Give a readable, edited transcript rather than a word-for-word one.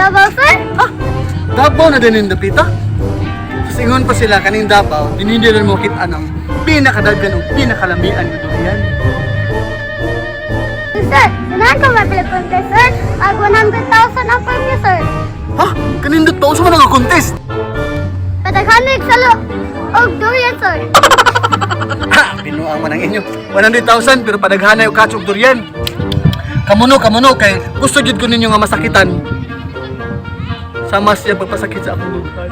Davao, sir. Ha? Davao na din yung dapita? Singon pa sila kaning Davao, dinindi rin mo kita ng pinakadaghan o pinakalamian ng durian. Sir, ganahan ka mapila contest, sir. Ag 100,000 ang premyo, sir. Ha? Kanindot ba? Unsa man ang contest? Padaghanig salo og durian, sir. Ha! Binuang man ang inyo. 100,000 pero padaghanay og katsog durian. Kamuno, kamuno kay gusto jud ko ninyo nga masakitan. Sama siya pagpasakit sa akong dughan.